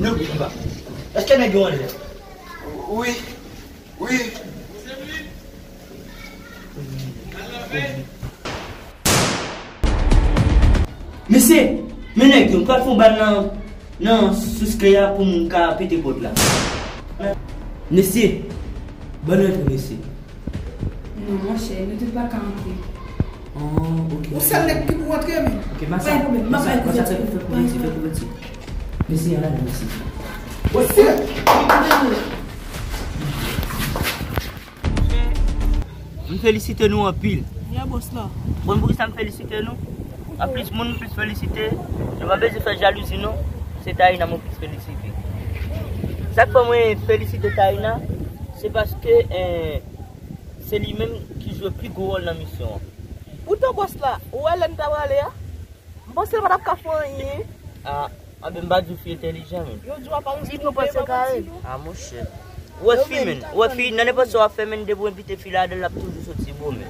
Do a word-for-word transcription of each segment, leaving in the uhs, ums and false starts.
Nou bouge pa. Èske nèg yo anlè? Wi. Wi. Mesye, men nèg yo, m pral fè yon bal nan, nan sous kle a pou m ka pete pòt la. Mesye, ban nou antre, mesye. Non, monchè, nou tout pa ka antre. Oh, ok. Ou sèl nèg ki pou antre, men. Ok, masa. Pa gen pwoblèm, masa, masa, fè, fè kouverti, fè kouverti. Mesye, ala, mesye. Mesye! M felisite nou anpil. Yeah, bòs la. Konn poukisa m felisite nou? Anplis moun m plis felisite, nou pa bezwen fè jalouzi non. Se Taïna mwen plis felisite. Sa k fè mwen felisite Taïna, se paske, eh, se li menm ki jwe pi gwo wòl nan misyon an. Poutan bòs la, ou wè lè n ta prale a? M panse l pa t ap ka fè anyen. Ah, anben m pa di w fi entèlijan, men. Yo di w ap aranse nou panse kare. Ah, monchè. Ou wè fi, men. Ou wè fi, nan nenpòt sa w ap fè, men, depi w envite fi ladan l, l ap toujou soti bon, men.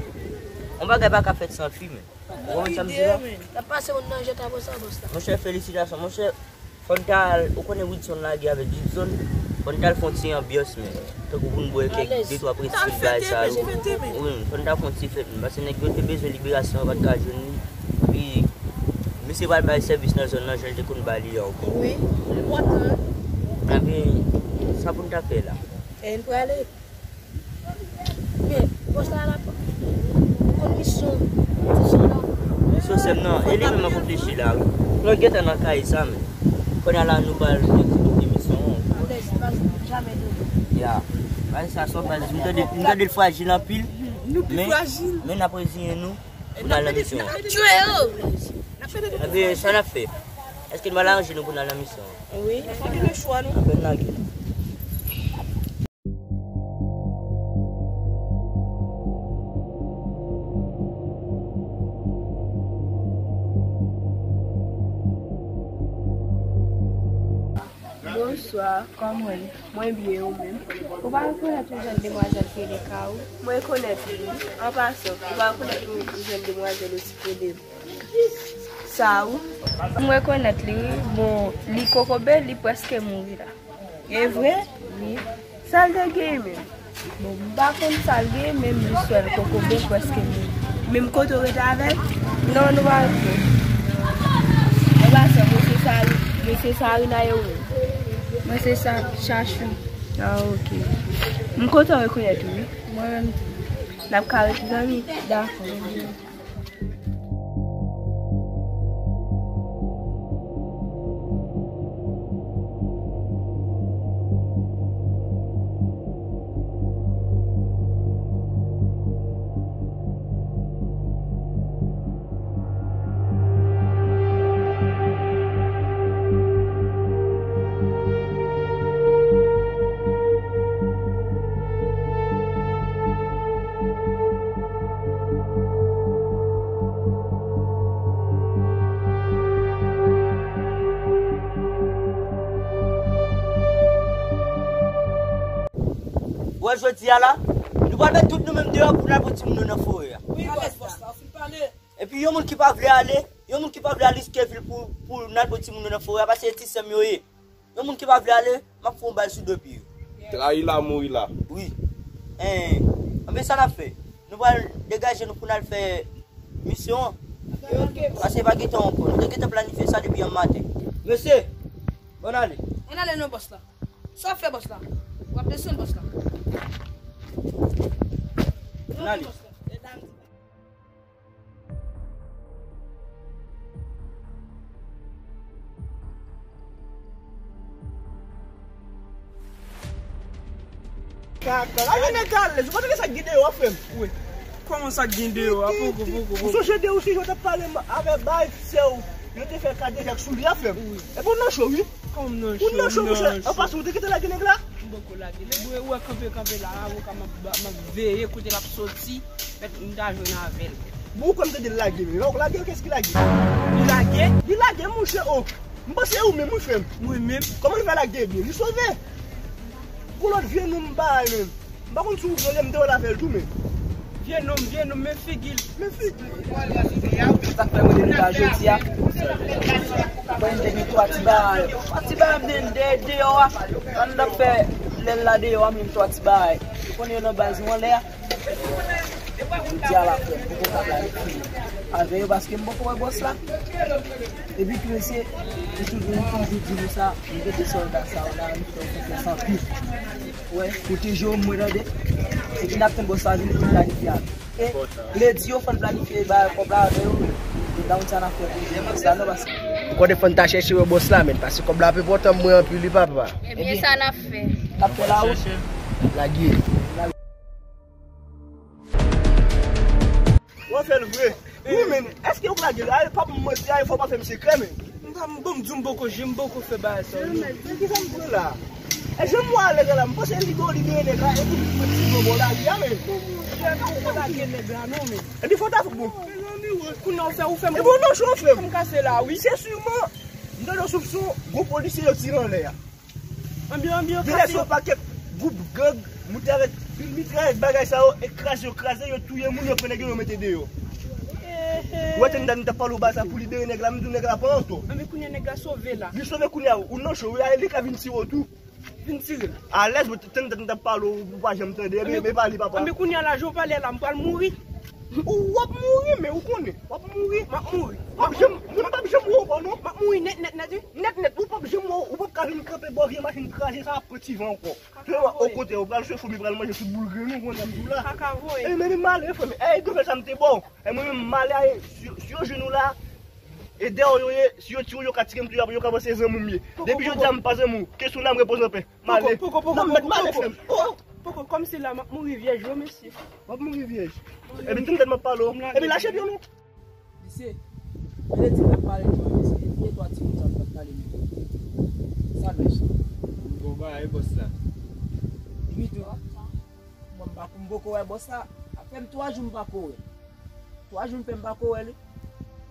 Yon bagay pa ka fèt san fi, men. Ou konprann sa m di la? L ap pase moun nan jèt apre sa, bòs la. Monchè, felisitasyon, monchè. Fò n t al, ou konnen Widson lage avèk Gibson, fò n t al fè yon ti anbyans, men. Tankou pou n bwè kèk de twa prestij bagay sa yo. Wi, fò n t al fè yon ti fèt, men. Paske nèg yo te bezwen liberasyon, yo pa t ka jwenn li. Epi, misye pral bay sèvis nan zòn nan, jan l te konn ba li an ankò. Wi, enpòtan. Epi, sa pou n ta fè la? E n prale. Men, bòs la la konn misyon, misyon la. Misyon sèm nan, e li menm ap reflechi la, wi. Mwen gentan nan kay sa, men. Kounye a la, nou pral egzekite misyon an. Alèz, baz, jamè de. Ya. Baz sa, sò, baz, m tande, m tande l frajil anpil. Nou pi frajil. Men, men n ap reziyen nou pou n al nan misyon an. N ap tchwe yo. Ebyen, sa n ap fè? Èske n pral aranje nou pou n al nan misyon an? Wi. Pa gen lechwa, non. Anben n lage. Bonswa, kòman w ye? Mwen byen, ou menm? Ou pa rekonèt yon jèn demwazèl ki rele Kaou? Mwen rekonèt li, wi. An pasan, ou pa rekonèt yon, yon jèn demwazèl osi ki rele Saou? Mwen rekonèt li, wi. Bon, li kokobe, li prèske mouri la. E vre? Wi. Sa l te genyen menm? Bon, m pa konn sa l genyen, men m jis wè l kokobe prèske mouri. Menm kote w rete avè l? Non, nou pa rete. An pasan, mwen se Sari-, mwen se Sarina Ewo. Mwen se Sa-, Chachou. Ah, ok. M kontan rekonèt ou, wi. Mwen menm tou. N ap ka rete zanmi? Dakò. Ou wè jodi a la, nou pral met tout nou menm deyò pou n al pran timoun nou nan forè a. Wi, bòs, bòs la, fin pale. Epi yon moun ki pa vle ale, yon moun ki pa vle al riske vi l pou, pou n al pran timoun nou nan forè a, paske se ti sè m yo ye. Yon moun ki pa vle ale, m ap fè yon bal sou do pye yo. Trayi la, mouri la. Wi. Enben, sa n ap fè? Nou pral degaje nou pou n al fè misyon an. Paske pa gen tan ankò. Nou te gentan planifye sa depi yè maten. Mesye, bon ale. Ann ale non, bòs la. Sa w ap fè, bòs la? W ap desann, bòs la. Bon, ale. Kaka, la vin nèg alèz. Ou pa tande sa k gen deyò a, frè m? Wi. Kòman sa k gen deyò a? Poko, poko, poko. Ou sonje de ou si yo t ap pale avè bay sè w, yo te fè kadejak sou li a, frè m? Wi. Epi w nan cho, wi. Kòm nan cho, ou nan cho, monchè. An pasan, ou te gentan lage nèg la? M poko lage nèg. Ou wè kanpe, kanpe la, avoka, m ap, m ap veye kote l ap soti. Mèt m ta jwenn avè l. Bon, ou kwè m tande l lage, men. Ou lage l, kès ki lage? Li lage? Li lage, monchè, o. M panse se ou menm, wi, frè m. Mwen menm? Kòman li fè lage byen? Li sove. Gon lòt vye non m bay, men. M pa konn si ou vle m te wè l avè l tou, men. Vye nonm, vye nonm, men figi l. Men figi l. Sa k fè mwen vin la jodi a. Mwen te gen twa ti bagay. Twa ti bagay m te deyò a. Sa n ap fè lè l la deyò a, menm twa ti bagay. Ou konnen yo nan baz nou anlè a. Jodi a la frè m poko ka planifye avè yo paske m poko wè bòs la. Epi tou mesye, m toujou, m toujou di nou sa, m gen de sòlda sa yo la, m fè yo konfyans anpil. Wè, pwoteje yo mwen tande. Epi n ap tann bòs la vini pou planifye avè yo. E ledi yo fò n planifye ba kòb la avè yo. E downtown ap fè pou bòs la non paske. Kote fò n ta chèche wè bòs la menm paske kòb la ap enpòtan mwen anpil wi papa. Ebyen sa n ap fè. N ap fè la wi. Lage. W ap fè l vre. Wi men, èske ou lage l? Ay, pa pou m manti, ay, fò w pa fè m sekrè men. M pa, m, bon, m di w m poko jwe, m poko fè bagay sa yo. Men kisa m pran la? E jan m wè alèz la, m panse li bon, li byen nèg la, epi li pran ti bon bò la, li a men. Ou lage nèg la non men. Epi fò w ta fè bon. Kounye a w fè, ou fè m. Epi w nan cho w fè m. M kase la wi. Se siman, m tande yon soupson, gwo polisye yo tire anlè a. Anbyan, anbyan, genlè se yon pakèt gwoup gang moute avèk pil mitrayèz bagay sa yo, e kraze yo kraze, yo touye moun, yo pran nèg yo, yo mete deyò. Ou wè Trinidad m t ap pale w ba sa pou libere nèg la, m di w nèg la pa antò. Anben kounye a nèg la sove la. Li sove kounye a, ou nan cho wi, a li ka vin tire w tou. Vin tire l. Alèz, mwen Trinidad m t ap pale w, ou pa janm tande, men, men pale papa. Anben kounye a la, jan w pale a la, m pral mouri. Ou w ap mouri, men ou konnen, w ap mouri. M ap mouri. W ap janm, moun p ap janm wè w ankò non. M ap mouri nèt, nèt, nèt wi. Nèt nèt, ou p ap janm wè, ou p ap ka vin kanpe bò vye machin kraze sa ap pran ti van ankò. Ou kote, ou pral swe foumi, pral manje tout boul grenn ou konnen m tou la. Kaka voye. E men m ale frè m. E gwo fè sa m te ba w. E mwen menm m ale a, si, si yo jwenn ou la, e dèyè w yo ye, si yo tire w, yo ka tire m tou, yo ka panse zanmi m ye. Depi jodi a m pa zanmi w. Ke sou nanm repoze anpè. M ale. Poko, poko, poko, poko, poko. Poko, kòmsi la m ap mouri vyèj wi mesye. W ap mouri vyèj. Epi tout tèt m ap pale w. Epi lache pye w non. Mesye, mwen te di m ap pale jwe, mesye, epi gen twa timoun sa m t ap pale menm. Sa mesye. Bon bagay bòs la. Dimitri, mwen m pa, m poko wè bòs la. Sa fè m twa jou m pako wè. Twa jou m fè m pako wè li.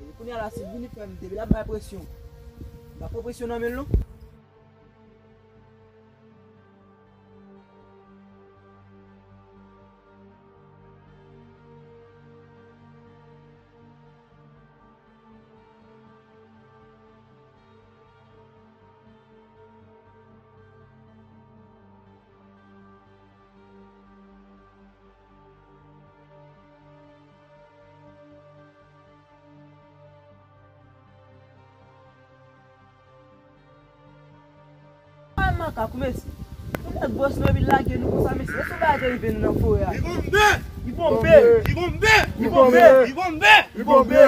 Epi kounye a la si l vini frè m, depi l ap bay presyon. M pa pran presyon nan men l non. Ay makak mesye. Pou nèg bòs nou epi lage nou konsa mesye. Èske bagay te rive nou nan forè a? Li bonbe! Li bonbe! Li bonbe! Li bonbe! Li bonbe!